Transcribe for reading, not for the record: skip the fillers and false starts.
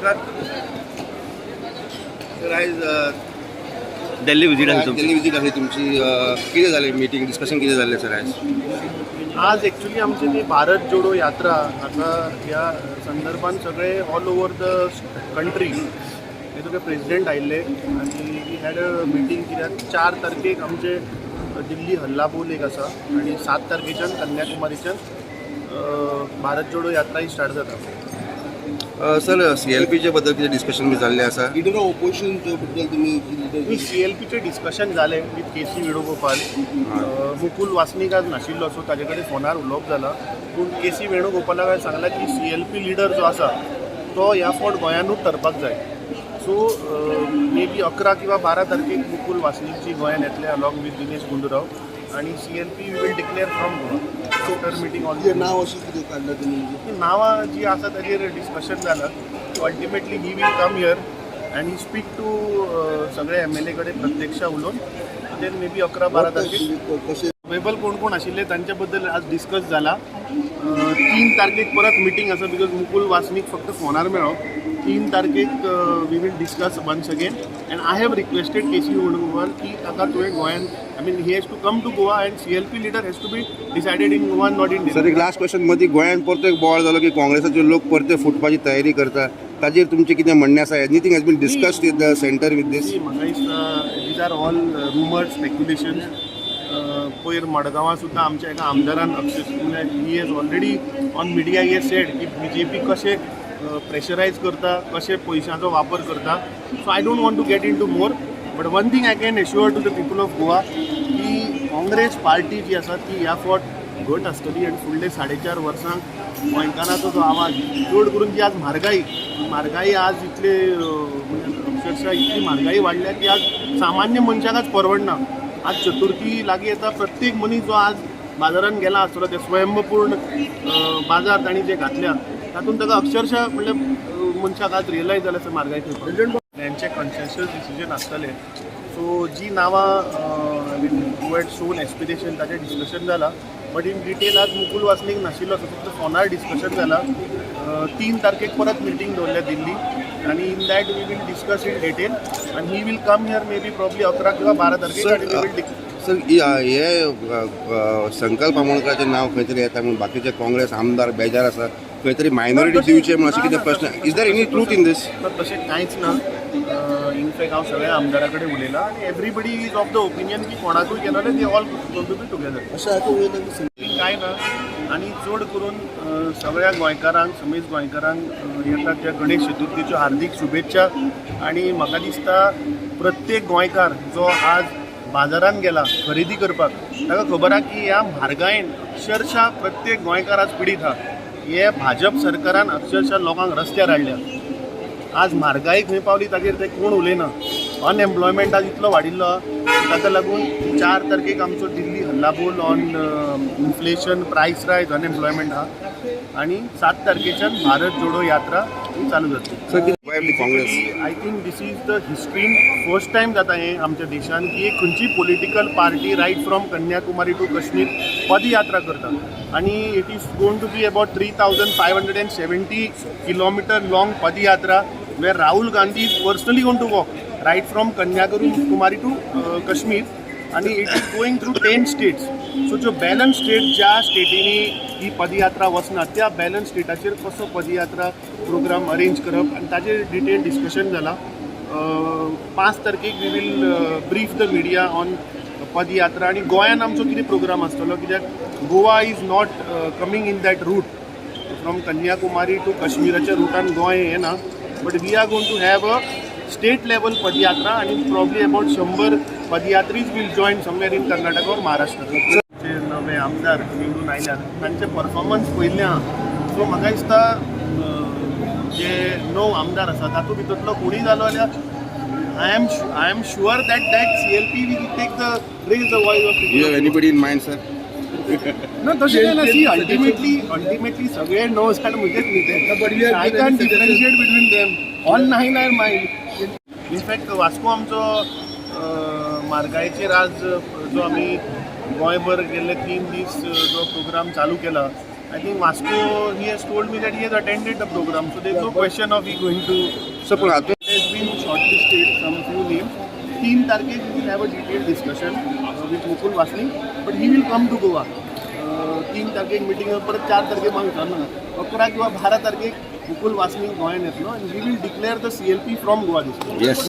नमस्कार सर. आयज दिल्ली विजीट आसा तुमची. दिल्ली विजीट आसली तुमची. कितें जालें? मिटींग डिस्कशन कितें जालें सर आयज? आज एक्चुली आमची ती भारत जोडो यात्रा हाका ह्या संदर्भान सगळे ऑल ओवर the country हे सगळे प्रेजिडेंट आयिल्ले आनी we had a meeting, कित्याक 4 तारखेक आमचे दिल्ली हल्ला बोल एक आसा आनी 7 तारखेच्यान कन्याकुमारीच्यान भारत जोडो यात्रा ही स्टार्ट जाता. सर, सीएलपीच्या बद्दल कितें डिस्कशन बी जाल्लें आसा? लिडर ऑफ ओपोजिशन बद्दल तुम्ही? सी एल पीचें डिस्कशन जालें with K C Venugopal. Mukul Wasnik आज नाशिल्लो, सो ताजे कडेन फोनार उलोवप जाला, पूण के सी वेणुगोपालाक हांवें सांगलां की सी एल पी लिडर जो आसा तो ह्या फावट गोंयानूच ठरपाक जाय. सो मे बी 11 किंवा 12 तारखेक मुकुल वासनीकजी गोंयान येतले अलॉंग विथ दिनेश गुंडूराव आनी CLP will declare from Goa after meeting all. नाव अशें कितें काडलां तुमी? नांवां जी आसा ताजेर डिस्कशन जालां. So ultimately he will come here आनी स्पीक टू सगळे एमएलए कडेन प्रत्यक्ष उलोवन then may be 11-12 तारखेक. कशें? अवेलेबल कोण कोण आशिल्ले तांच्या बद्दल आज डिस्कस जाला. 3 तारखेक परत मिटींग आसा, because Mukul Wasnik फक्त फोनार मेळ्ळो. 3 तारखेक we will discuss once again and I have requested K C Venugopal की ताका तुवें गोंयान, I mean, he has to come to Goa and CLP leader has to be decided in Goa, not in sir, एक last question. मदीं गोंयांत परतो एक बोवाळ जालो की काँग्रेसाचे लोक परते फुटपाची तयारी करता. ताजेर तुमचें कितें म्हणणें आसा? Anything has been discussed with the centre with this? म्हाका दिसता these are all rumour, speculation. पयर मडगांवां सुद्दां आमच्या एका आमदारान म्हणजे he has already on media he has said की बीजेपी कशें प्रेशरायज करता, कशें पयशांचो वापर करता. So I don't want to get into more, but one thing I can assure to the people of Goa की काँग्रेस पार्टी जी आसा ती ह्या फावट घट आसतली आनी फुडले 4.5 वर्सांक गोंयकारांचो जो आवाज, चड करून जी आज म्हारगाई, म्हारगाई आज इतले म्हणजे अक्षरशः इतली म्हारगाई वाडल्या की आज सामान्य मनशाक आज परवडना. आज चतुर्थी लागीं येता. प्रत्येक मनीस जो आज बाजारान गेला आसतलो, ते स्वयंपूर्ण बाजार तांणी जे घातल्या तातूंत ताका अक्षरशः म्हणल्यार मनशाक आज रियलायज जालें आसा म्हारगाय खंय. हेंचें कन्सेन्सस डिसिजन आसतलें. सो जी नांवां, I mean, who had shown aspiration, ताचें डिस्कशन जालां, बट इन डिटेल आज मुकुल वासनीक नाशिल्लो, सो फक्त फोनार डिस्कशन जाला. 3 तारखेक परत मिटींग दवरल्या दिल्ली आनी in that we will discuss in detail आनी he will come here maybe probably 11 किंवा 12 तारखेक आनी we will sir, हे संकल्प आमोणकराचें नांव खंय तरी येता म्हणून बाकीचे काँग्रेस आमदार बेजार आसा. खंय तरी मायनॉरिटी दिवचे म्हणून अशें कितें प्रश्न. Is there any truth in this? तर तशें कांयच ना. इनफॅक्ट हांव सगळ्या आमदारा कडेन उलयलां आनी everybody is of the opinion की कोणाकूय केलो जाल्यार they all going to be together. अशें हातूंत वयल्यान कांय ना. आनी चड करून सगळ्या गोंयकारांक, समेस्त गोंयकारांक येता त्या गणेश चतुर्थीच्यो हार्दीक शुभेच्छा. आनी म्हाका दिसता प्रत्येक गोंयकार जो आज बाजारान गेला खरेदी करपाक, ताका खबर आहा की ह्या म्हारगायेन अक्षरशः प्रत्येक गोंयकार आज पिडीत आहा. हे भाजप सरकारान अक्षरशः लोकांक रस्त्यार हाडल्या. आज म्हारगाय खंय पावली ताजेर ते कोण उलयना. अनएम्प्लॉयमेंट आज इतलो वाडिल्लो आहा. ताका लागून 4 तारखेक आमचो दिल्ली हल्लाबोल on inflation, price rise, unemployment आहा आनी 7 तारखेच्यान भारत जोडो यात्रा ही चालू जातली. सर, कितें Congress I think this is the हिस्ट्रीन first time जाता हें आमच्या देशान की एक खंयची political party right from Kanyakumari to Kashmir padyatra करता आनी it is going to be about 3570 kilometer long padayatra where Rahul Gandhi is personally going to walk right from Kanyakumari to Kashmir आणि it is going through 10 states. So ज्यो balance state, ज्या स्टेटींनी ही पदयात्रा वचना, त्या balance स्टेटाचेर कसो padyatra programme arrange करप आनी ताजेर detail discussion जाला. 5 तारखेक we will brief the media on padyatra आनी गोंयान आमचो कितें प्रोग्राम आसतलो, कित्याक Goa is not coming in that route. From Kanyakumari to कश्मीराच्या रुटान Goa येना, but we are going to have a state level padayatra आणि probably about 100 पदयात्रीज will join somewhere in Karnataka or Maharashtra. जे नवे आमदार निवडून आयल्यात तांचे परफॉर्मन्स पळयल्लें आहा. सो म्हाका दिसता जे णव आमदार आसा तातूंत भितरलो कोणूय जालो जाल्यार I am sure that CLP will take the raise the voice of You have anybody in mind, sir? ना, तशें कांय ना. सी, अल्टिमेटली सगळे णव जाण म्हजेच न्ही ते. I can differentiate between them. All nine are mine. In fact Vasco आमचो म्हारगायेचेर आज जो आमी गोंयभर गेल्ले 3 दीस जो प्रोग्राम चालू केला I think Vasco, he has told me that he has attended the program, so there is no question of he going to. So पूण हातूंत Has been shortlisted some few names. 3 तारखेक we will have a detailed discussion with Mukul Wasnik, but he will come to Goa. 3 तारखेक meeting, परत 4 तारखेक म्हाका विचारना, 11 किंवा 12 तारखेक मुकुल वासनीक गोंयान येतलो आनी he will declare the CLP from Goa this. Yes.